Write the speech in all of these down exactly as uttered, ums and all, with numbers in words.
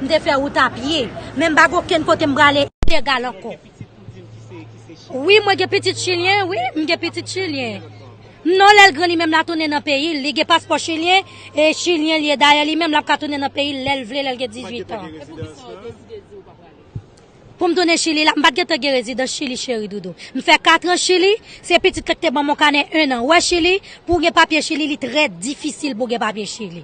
M te fè wout a pye, men m pa gen okenn kote m prale ilegal ankò. Wi, mwen gen pitit chilyen, wi, m gen pitit chilyen. Non, lè l gran li menm l a tounen nan peyi l, li gen paspò chilyen, e chilyen li ye. Dayè, li menm l ap ka tounen nan peyi l lè l vle, lè l gen dizuit an. Pou m tounen Chili la, m pa t gentan gen rezidans Chili, cheri doudou. M fè kat an Chili, se pitit la ki te ban m yon kanè en an. Ou wè Chili, pou w gen papye Chili, li trè difisil pou w gen papye Chili.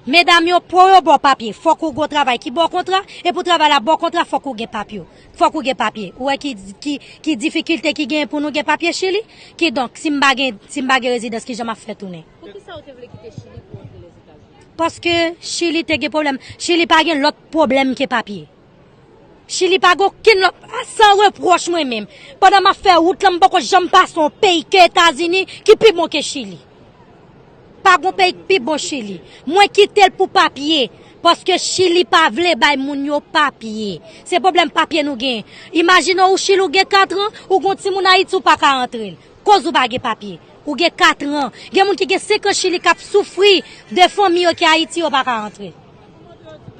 Medam yo, pou yo ba w papye, fòk ou gen yon travay ki ba w kontra, e pou travay la ba w kontra, fòk ou gen papye. Fòk ou gen papye. Ou wè ki, ki, ki difikilte ki genyen pou nou gen papye Chili? Kidonk, si m pa gen, si m pa gen rezidans, kijan m ap fè tounen? Poukisa ou te vle kite Chili pou w antre Lèzetazini? Paske Chili te gen pwoblèm. Chili pa gen lòt pwoblèm ke papye. Chili pa gen okenn lòt, a, san repwòch mwen menm. Pandan m ap fè wout lan, m poko janm pase yon peyi ke Etazini ki pi bon ke Chili. Pa gen peyi ki pi bon Chili. Mwen kite l pou papye, paske Chili pa vle bay moun yo papye. Se pwoblèm papye nou gen. Imajine w, ou Chili, ou gen kat an, ou gen yon timoun Ayiti, ou pa ka antre l. Koz ou pa gen papye. Ou gen kat an. Gen moun ki gen senk an Chili k ap soufri de fanmi yo ki Ayiti, yo pa ka antre.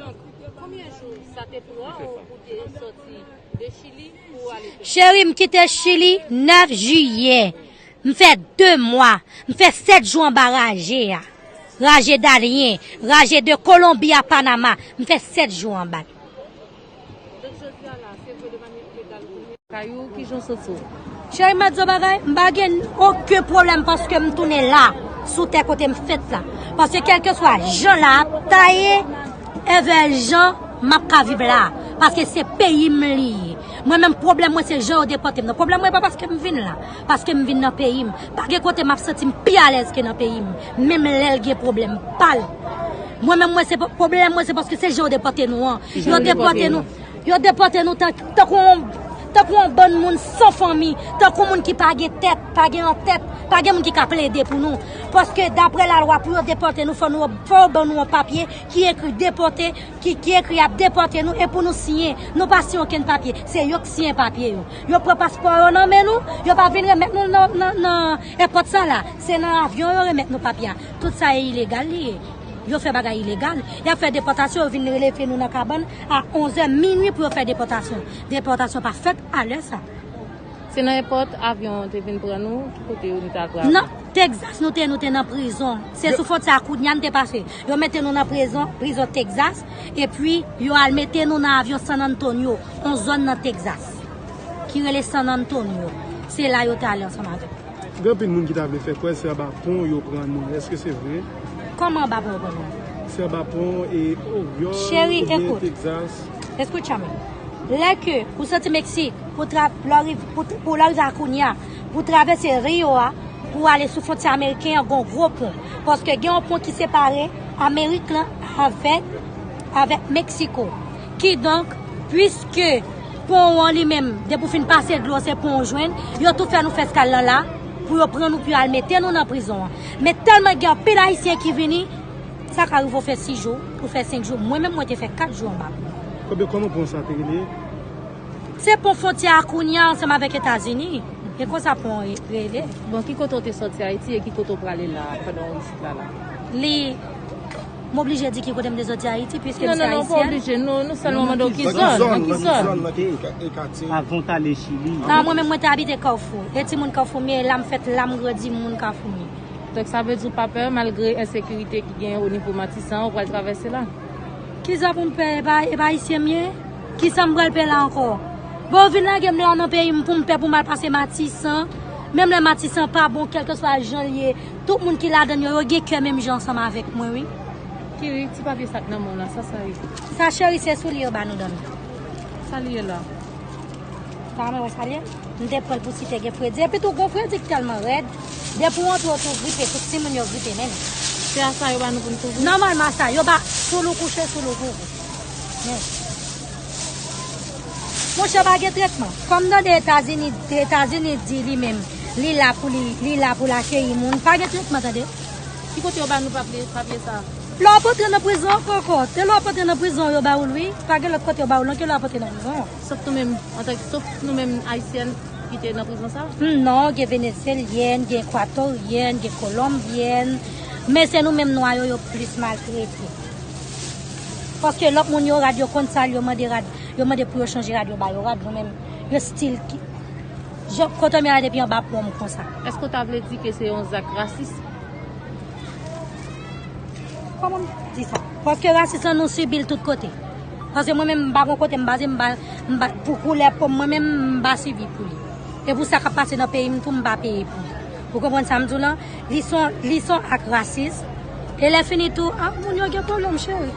Donk, konbyen jou sa te pran w pou te soti de Chili pou w ale Pèn? Cheri, m kite Chili nèf jiyè. M fè de mwa. M fè sèt jou anba raje a. Raje Darien, raje de Kolonbi a Panama. M fè sèt jou anba l. Donk, jodi a la, se vre de manyè ilegal ou tounen kay ou, kijan w santi w? Cheri, m ap di w bagay, m pa gen okenn pwoblèm paske m tounen la, sou tè kote m fèt la. Paske kèlkeswa jan la ap taye, envè jan m ap ka viv la. Paske se peyi m li ye. Mwen menm, pwoblèm mwen se jan yo depòte m nan. Pwoblèm mwen pa paske m vin la, paske m vin nan peyi m. Pa gen kote m ap santi m pi alèz ke nan peyi m, menm lè l gen pwoblèm pa l. Mwen menm, mwen se pwoblèm mwen se paske se jan yo depòte nou an. Yo depòte nou. Yo depòte nou tan, tankou yon, tankou yon bann moun san fanmi, tankou moun ki pa gen tèt, pa gen yon tèt, pa gen moun ki ka plede pou nou. Paske daprè lalwa, pou yo depòte nou, fò nou, fò yo ban nou yon papye ki ekri depòte, ki, ki ekri y ap depòte nou, e pou nou siyen. Nou pa siyen okenn papye. Se yo k siyen papye yo. Yo pran paspò yo nan men nou, yo pa vin remèt nou nan, nan, nan èpòt sa la. Se nan avyon yo remèt nou papye a. Tout sa e ilegal li ye. Yo fè bagay ilegal. Y ap fè depòtasyon, yo vin rele nou nan kabann a onzè minui pou yo fè depòtasyon. Depòtasyon pa fèt a lè sa. Se nan èpòt avyon an te vin pran nou, ki kote nou t al pran? Nan Texas nou te, nou te nan prizon. Se sou fwontyè a Cunha n te pase. Yo mete nou nan prizon, prizon Texas, epi yo al mete nou nan avyon San Antonio, yon zòn nan Texas, ki rele San Antonio. Se la yo te ale ansanm avèk nou. Gen anpil moun ki ta vle fè kwè se anba pon yo pran nou. Èske se vre? Kòman anba pon yo pran nou? Se anba pon e Oryòl Cheri, oubyen ekout. Texas. Escúchame. Lè ke ou soti Meksik, pou tra-, pou lè w riv-, pou, pou lè w rive a Cunha, pou travèse Rio a, pou ale sou fwontyè ameriken an, gon gwo pon. Paske gen yon pon ki separe Amerik lan avèk, avèk Meksiko. Kidonk, piske pon an li menm, depi w fin pase dlo, se pon w jwenn, yo tou fè nou fè eskal lan la, pou yo pran nou, pou yo al mete nou nan prizon an. Men tèlman gen anpil Ayisyen ki vini, sa ka rive w fè sis jou, ou fè senk jou. Mwen menm, mwen te fè kat jou anba pon. Kòman, kòman pon sa te rele? Se pon fwontyè a Cunha ansanm avèk Etazini. E konsa pon an re-, rele. Bon, ki kote w te sòti Ayiti e ki kote w prale la pandan w isit la la? Li, m oblije di ki kote m te sòti Ayiti, piske m se ayisyèn. Non, non, non, ou pa oblije. Nou, nou sèlman mande w ki zòn, nan ki zòn. Nan ki zòn, nan ki katye? Avan w t ale Chili. Non, mwen menm, mwen te abite Kafou. E timoun Kafou m ye, la m fèt, la m grandi, m moun Kafou m ye. Donk, sa vle di w pa pè, malgre ensekirite ki genyen o nivo Matisan, ou pral travèse la? Kisa pou m pè? E pa, e pa ayisyen m ye? Kisa m pral pè la ankò? Bon, yo vin lage m la nan peyi m pou m pè pou m al pase Matisan. Menm lè Matisan pa bon, kèlkeswa jan l ye, tout moun ki ladan l yo, yo gen kè menm jan ansanm avèk mwen, wi. Kiri, ti papye sa k nan men w la, sa sa ye? Sa, cheri, se soulye yo ba nou dòmi. Sa l ye la? Sa mwen wè sa l ye? M te pran l pou si te gen fredi. Epi tou, gon fredi k tèlman rèd. Depi w antre, w tou gripe, tout timoun yo gripe menm. Se a sa yo ba nou pou n kouvri? Nòmalman, a sa. Yo ba, sou lou kouche, sou lou kouvri. Men. Monchè, pa gen tretman. Kòm tande Etazini, Etazini di li menm, li la pou li, li la pou l akeyi moun. Pa gen tretman, tande. Ki kote yo ba nou papye, papye sa? Lè w ap antre nan prizon ankò, ankò. Se lè w ap antre nan prizon yo ba ou l, wi. Pa gen lòt kote yo ba ou l, non, ke lè w ap antre nan prizon. Sof nou menm, antanke, sof nou menm Ayisyèn ki te nan prizon sa? Hmm, non, gen Venezyelyèn, gen Ekwatoryen, gen Kolonbyèn. Men se nou menm nwa yo, yo plis maltrete. Paske lòt moun yo rad, yo konn sa, yo mande rad, yo mande pou yo chanje rad, yo ba yo rad, nou menm, yo stil ki, jan, kote m ye a depi anba pon m konsa. Èske w ta vle di ke se yon zak rasis? Kòman m di sa? Paske rasis lan nou sibi l tout kote. Paske mwen menm m pa gon kote m baze, m pa, m pa, pou koulè po m, mwen menm m pa sibi pou li. E pou sa k ap pase nan peyi m tou, m pa peye pou li. Ou konprann sa m di w lan? Li son, li son ak rasis. E lè fini tou, ah, moun yo gen pwoblèm, cheri.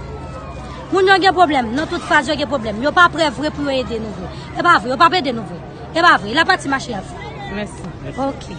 Moun yo gen pwoblèm, nan tout faz yo gen pwoblèm. Yo pa prè vre pou yo ede nou vre. E pa vre, yo p ap ede nou vre. E pa vre, la pati mache ap fè. Mèsi. Ok.